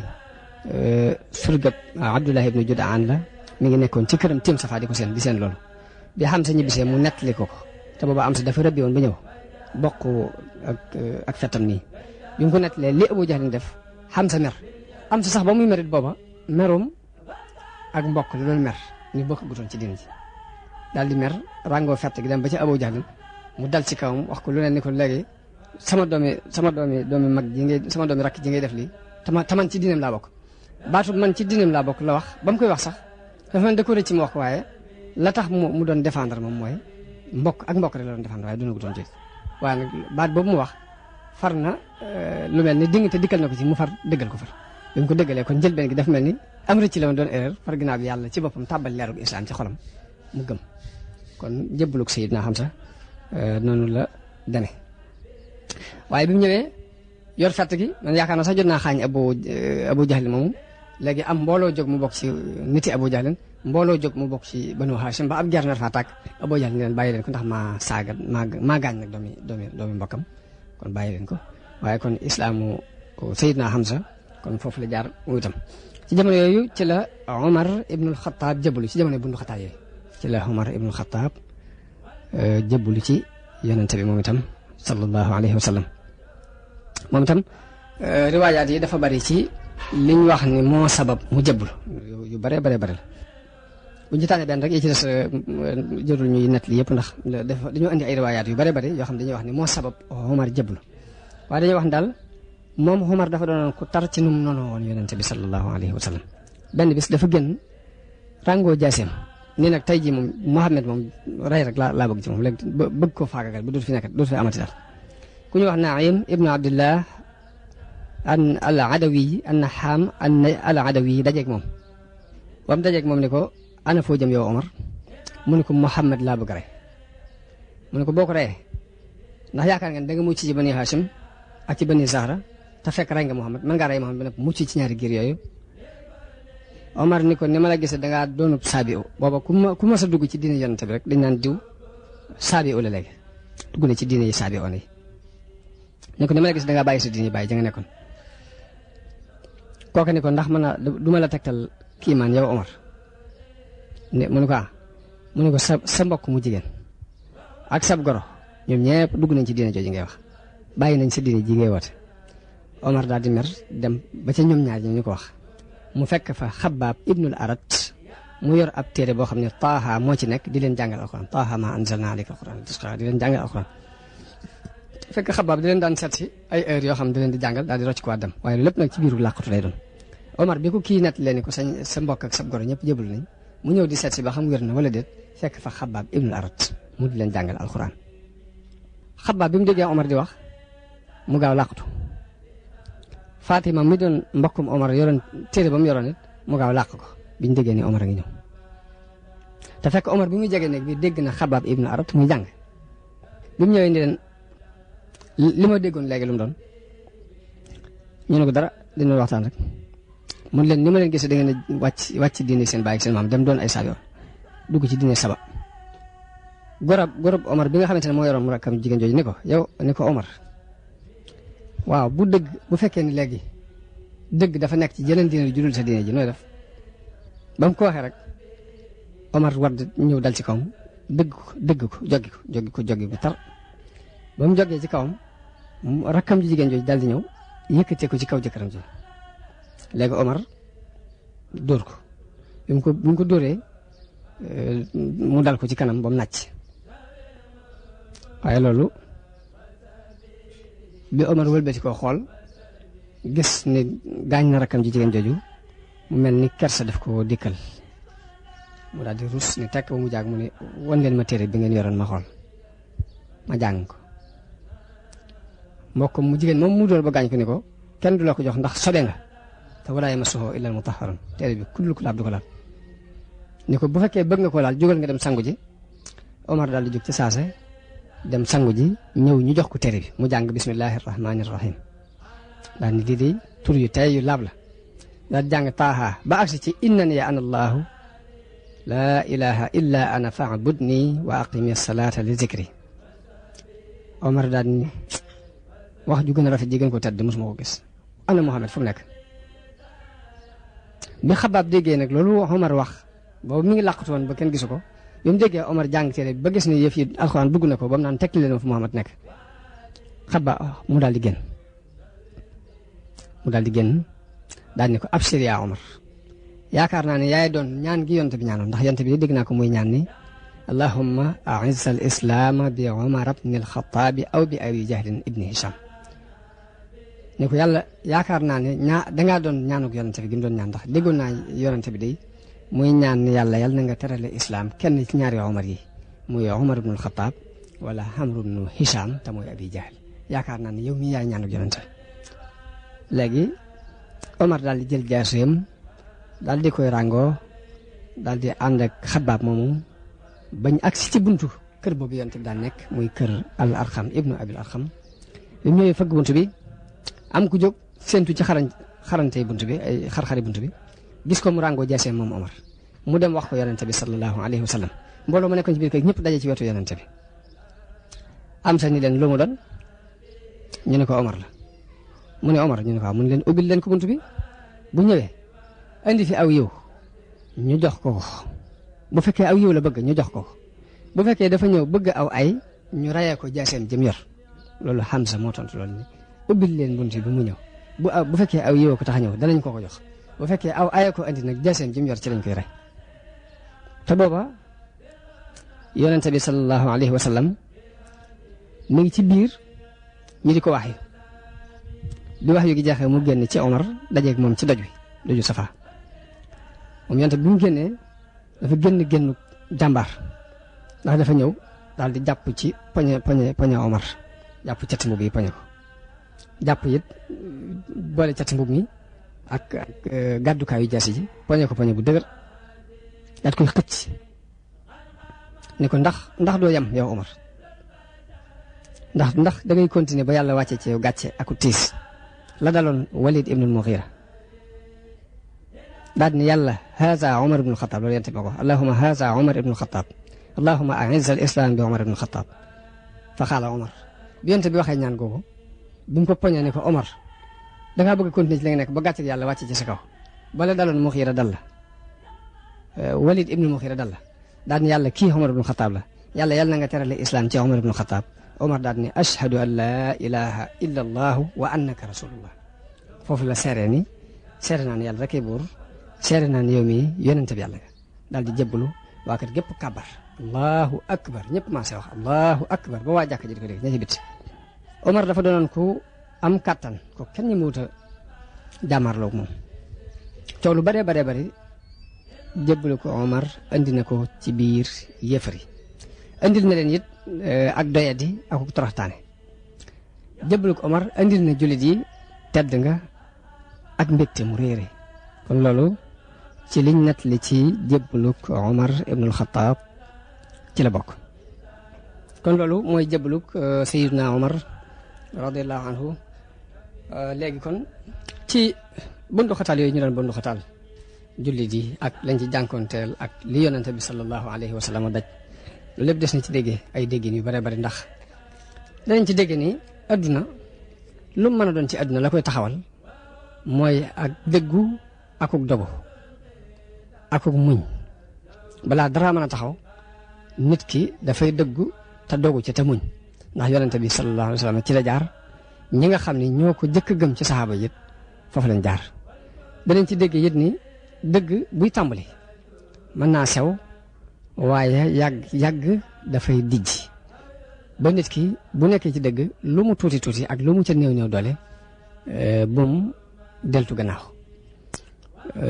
surgab Abdullah ibnu Jud'aan la mi ngi nekkoon ci këram tiim Safa di ko seen loolu bi Hamza ñibbisee mu nettali ko te booba am sa dafa rëbbi woon ba ñëw bokk ak fetam nii bi mu ko nettalee li Abu Jahlin def Hamza mer am sa sax ba muy merit booba merum ak mbokk la doon mer ñu bokk gutoon ci diina ji daal di mer ràngoo fett gi dem ba ci Abu Jahlin mu dal ci kawam wax ko lu ne ni ko léegi sama doomi mag ji ngay sama doomi rakk ji ngay def lii taman ci diineem laa bokk baatu man ci diineem laa bokk la wax ba mu koy wax sax dafa mel da ko rëcc mu wax ko waaye la tax mu doon défendre moom mooy mbokk rek la doon défendre waaye duna gutoon ci waaye nag baat boobu mu wax far na lu mel ni ding te dikkal na ko ci mu far dëggal ko far bi mu ko dëggalee kon njëlbeen gi dafa mel ni am rëcc la woon doon erreur far ginnaaw bi yàlla ci boppam tàbbal leerug islam ci xolam mu gëm kon jébbalug Sayyidina Hamza noonu la deme waaye bi mu ñëwee yor fett gi man yaakaar naa sax jot naa xaañ Abu Jahlin moomu léegi am mbooloo jóg mu bokk ci niti Abu Jahlin mbooloo jóg mu bokk ci Banu Hashim ba ab jar nar faa tàkk Abu Jahlin leen bàyyi leen ko ndax maa gaañ nag doomi mbokkam kon bàyyi leen ko waaye kon islaamu Sayyidina Hamza kon foofu la jaar mu itam ci jamono yooyu ci la Omar ibnul Xataab jébbalu ci jamono bundu Xataab yooyu ci la Omar ibnul Xataab jébbalu ci yonent bi moom itam sallallahu alayhi wa sallam moom itam riwaayaat yi dafa bari ci liñ wax ni moo sabab mu jébbalu yu bare la bu ñu tànnee benn rek yi ci des jërul ñuy nett li yëpp ndax dañoo indi ay riwaayaat yu bare yoo xam ne dañuy wax ni moo sabab Omar jébbalu waaye dañuy wax ni daal moom Omar dafa doonoon ku tar ci nu mu noonu woon yonent bi sallallahu alayhi wa sallam benn bis dafa génn ràngoo jaaseem nii nag tey jii moom Muhammad moom rey rek laa bëgg ci moom léegi bëgg ko faagagal ba dootu fi amati daal ku ñu wax Naim ibnu Abdullah al Adawi an-Naham al Adawi dajeeg moom ba mu dajeeg moom ni ko ana foo jëm yow Omar mu ne ko Muhammad laa bëgg rey mu ne ko boo ko reyee ndax yaakaar nga ne da nga mucc ci Bani Hashim ak ci Bani Zahra te fekk rey nga Muhammad mën ngaa rey Muhammad ba nag mucc ci ñaari giir yooyu Omar ni ko ni ma la gisee da ngaa doonub saabi u booba ku ma sa dugg ci diine yonent bi rek dañ naan diw saabi u la léegi dugg na ci diine yi saabi on yi ni ko ni ma la gisee da ngaa bàyyi sa diine bàyyi ja nga nekkoon kooka ni ko ndax du ma la tegtal kiimaan yow Omar ne mu ne ko mu ne ko sa mbokk mu jigéen ak sab goro ñoom ñëpp dugg nañ ci diine jooju ngay wax bàyyi nañ sa diine ji ngay woote Omar daal di mer dem ba ca ñoom ñaar ñu ko wax mu fekk fa Xabbaab ibnul Arat mu yor ab téere boo xam ne Taaha moo ci nekk di leen jàngal alxuraan Taaha ma anzalna alayka alxuraan di leen jàngal alxuraan fekk Xabbaab di leen daan seet si ay heures yoo xam ne di leen di jàngal daal di rocc ko dem waaye lépp nag ci biiru làqatu lay doon Omar bi ko kii nett leen ko sa mbokk ak sa goro ñëpp jébbalu nañ mu ñëw di seet si ba xam wér na wala déet fekk fa Xabbaab ibnul Arat mu di leen jàngal alxuraan Xabbaab bi mu déggee Omar di wax mu gaaw làqatu Fatima mi doon mbokkum Omar yoroon téere ba mu yoroon it mu gaaw làq ko biñ déggee ni Omar a ngi ñëw te fekk Omar bi muy jege néeg bi dégg na Xabbaab ibnu Arat muy jàng bi mu ñëwee ni leen li ma déggoon léegi lu mu doon ñu ne ko dara dina waxtaan rek mun leen ni ma leen gisee da ngeen a wàcc diine seen baay ak seen maam dem doon ay saabiyoon dugg ci diine saba gorob Omar bi nga xamante ne moo yoroon mu rakkam jigéen jooju ni ko Omar waaw bu fekkee ni léegi dëgg dafa nekk ci jeneen diine ju dul sa diine ji nooy def ba mu ko waxee rek Omar war ñëw dal ci kawam dëgg ko joggi ko tar ba mu joggee ci kawam rakkam ji jigéen jooju dal di ñëw yëkkatee ko ci kaw jëkkëram ji léegi Omar dóor ko bi mu ko dóoree mu dal ko ci kanam ba mu nàcc waaye loolu bi Omar wëlbati koo xool gis ni gaañ na rakkam ji jigéen jooju mu mel ni kersa daf ko dikkal mu daal di rus ni tekk ba mu jaag mu ne wan leen ma téere bi ngeen yoroon ma xool ma jàng ko mbokk mu jigéen moom mu doon ba gaañ ko ni ko kenn du la ko jox ndax sobe nga te walaa yamassuhu illa al-mutahharun téere bi ku ko laab du ko laal ni ko bu fekkee bëgg nga ko laal jógal nga dem sangu ji Omar daal di jóg ci saase dem sangu ji ñëw ñu jox ko téere bi mu jàng bismillahi rahmaani rahim daal ni di tur yu tey yu laab la daal jàng taaha ba agsi ci innani ana allahu laa ilaha illa ana fa'budni wa aqimi salata li zikri Omar daal ni wax ju gën a rafet ji gën ko tedd mosuma ko gis ana Muhammad fu mu nekk bi Xabaab déggee nag loolu Omar wax boobu mi ngi làqatu woon ba kenn gisu ko bi mu déggee Omar jàng téere ba gis ni yëf yi alxuraan dugg na ko ba mu naan tekki leen ma fu Muhammad nekk Xabaab mu daal di génn daal ni ko abshir yaa Omar yaakaar naa ne yaay doon ñaan gi yonte bi ñaanoon ndax yonte bi dégg naa ko muy ñaan ni allahumma a'izz al islaama bi Omar ibn al Xattaab aw bi Abi Jahlin ibni Hisham ni ko yàlla yaakaar naa ne dangaa doon ñaanuk yonente bi gi mu doon ñaan ndax déggoon naa yonente bi day muy ñaan ni yàlla na nga terale islam kenn ci ñaari Omar yi muy Omar ibn al Xattaab wala Amr ibn Hisham te mooy Abi Jahl yaakaar naa ne yow mii yaay ñaanuk yonente léegi Omar daal di jël jaaseem daal di koy ràngoo daal di ànd ak Xabaab moomu bañ agsi ci buntu kër boobu yonent bi daan nekk muy kër al Arxam ibnu Abil Arxam bi mu ñëwee fëgg buntu bi am ku jóg séentu ci xarante buntu bi ay xar-xari buntu bi gis ko mu ràngoo jaaseem moom Omar mu dem wax ko yonent bi sallallahu alayhi wa sallam mbooloo ma nekkoon ci biir kër ñëpp daje ci wetu yonent bi am sa ni leen lu mu doon ñu ne ko Omar la mu ne Omar ñu ne ko mu ne leen ubbil leen ko buntu bi bu ñëwee indi fi aw yiw ñu jox ko bu fekkee aw yiw la bëgg ñu jox ko bu fekkee dafa ñëw bëgg aw ay ñu rayee ko jaaseem jëm yor loolu Hamza moo tontu loolu ni ubbil leen buntu bi mu ñëw bu fekkee aw yiw ko tax a ñëw danañ ko jox bu fekkee aw ay ko indi nag jaaseem jëm yor ci lañ koy rey te booba yonente bi sallallahu alayhi wa sallam mu ngi ci biir ñu di ko wax bi wax yu gi jeexee mu génn ci Omar dajeeg moom ci doju Safa moom yonte bi mu génnee dafa génn jàmbaar ndax dafa ñëw daal di jàpp ci poñe Omar jàpp cati mbub yi poñe ko jàpp it boole cati mbub mi ak gàddukaayu jaasi ji poñe ko poñe bu dëgër daat koy xëcc ni ko ndax doo yam yow Omar ndax da ngay continuer ba yàlla wàcce ci yow gàcce aku tiis la daloon Walid ibn al-Mughira daal ni yàlla haza Omar ibn al-Khattab loolu yente ma ko allahumma haza Omar ibn al-Khattab allahumma a'izz al-islam bi Omar ibn al-Khattab fa xaala Omar bi yente bi waxee ñaan googu bi mu ko poñee ni ko Omar dangaa bëgg a continuer ci li nga nekk ba gàcce yàlla wàcce ci sa kaw bala daloon Mughira dal la Walid ibn al-Mughira dal la daal ni yàlla kii Omar ibn al-Khattab la yàlla na nga terale islam ci Omar ibn al-Khattab Omar daal ni ashhadu an laa ilaha illa allahu wa annaka rasulullah foofu la seere ni seere naa ne yàlla rekk buur seere naa ne yow mii yonente bi yàlla daal di jébbalu waa kër gépp kàbbar allahu akbar ñëpp maa see wax allahu akbar ba waa jàkk ji di ko dégg ña ci biti Omar dafa doonoon ku am kàttan ko kenn ñi muuta jàmmarloog moom coow lu bare jébbalu ko Omar andi na ko ci biir yéefar yi andil na leen it ak doyadi ak toroxtaane jébbalu ko Omar andil na jullit yi tedd nga ak mbégte mu réere kon loolu ci liñ nettali ci jébbalu ko Omar ibnul Xattaab ci la bokk kon loolu mooy jébbalu Sayyidina Omar radiyallahu anhu léegi kon ci bundu xataal yooyu ñu doon bundu xataal jullit yi ak lañ ci jànkoonteel ak li yonente bi sallallahu alayhi wa sallam daj loolu lépp des na ci déggee ay déggin yu bare bari ndax danañ ci dégg ni adduna lu mu mën a doon ci adduna la koy taxawal mooy ak dëggu akuk dogu akuk muñ balaa dara mën a taxaw nit ki dafay dëggu te dogu ci te muñ ndax yonente bi sallallahu alayhi wa sallam ci la jaar ñi nga xam ne ñoo ko jëkk gëm ci saxaaba yit foofu lañ jaar danañ ci dégg yit ni dëgg buy tàmbali mën naa sew waaye yàgg dafay dijj ba nit ki bu nekkee ci dëgg lu mu tuuti tuuti ak lu mu ca néew néew doole bu mu deltu gannaaw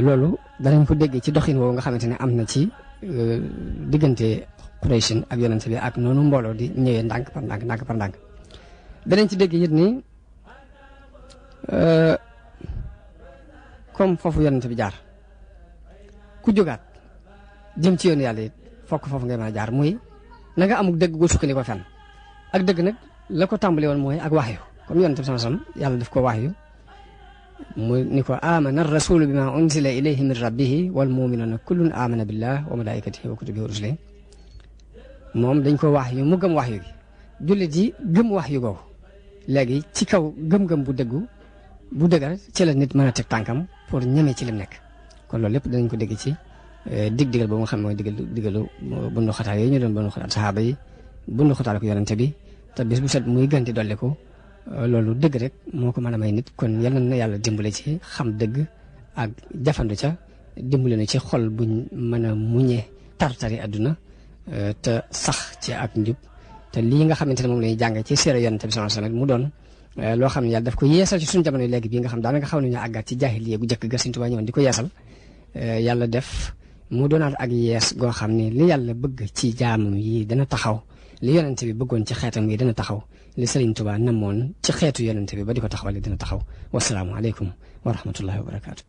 loolu danañ ko dégg ci doxin woowu nga xamante ne am na ci diggante Quraysh ak yonent bi ak noonu mbooloo di ñëwee ndànk par ndànk ndànk par ndànk danañ ci dégg it ni comme foofu yonent bi jaar ku jógaat jëm ci yoonu yàlla it fokk foofu ngay mën a jaar muy na nga amuk dëgg gu sukkandiku fenn ak dëgg nag la ko tàmbali woon mooy ak waxyu comme yonent bi sallallahu alayhi wasallam yàlla daf ko waxyu mu ni ko amana ar-rasulu bima unzila ilayhi min rabbihi wal mu'minuna kullun amana billah wa malaikatihi wa kutubihi wa rusulihi moom dañ ko waxyu mu gëm waxyu gi jullit yi gëm waxyu googu léegi ci kaw gëm-gëm bu dëggu bu dëggal ci la nit mën a teg tànkam pour ñeme ci lim nekk kon loolu lépp danañ ko dégg ci dig-digal boobu nga xam ne mooy digalu bundu xataal yooyu ñu doon bundu xataal saxaaba yi bundu xataal ko yonente bi te bis bu set muy gën di dolli ko loolu dëgg rek moo ko mën a may nit kon yal na yàlla dimbale ci xam dëgg ak jafandu ca dimbale na ci xol buñ mën a muñee tar-tari àdduna te sax ci ak njub te lii nga xamante ne moom la ñuy jàng ci séeréer yonente bi sallallahu alayhi wasallam mu doon loo xam ne yàlla daf ko yeesal ci suñu jamono léegi bii nga xam daanaka xaw nañu àggaat ci jaahiliya gu jëkk ga Sëriñ Tuubaa ñëwoon di ko yeesal yàlla def mu doonaat ak yees goo xam ne li yàlla bëgg ci jaamam yi dana taxaw li yonente bi bëggoon ci xeetam yi dana taxaw li Sëriñ Tuubaa namoon ci xeetu yonente bi ba di ko taxawal dina taxaw wasalaamu aleykum wa rahmatullahi wa barakaatu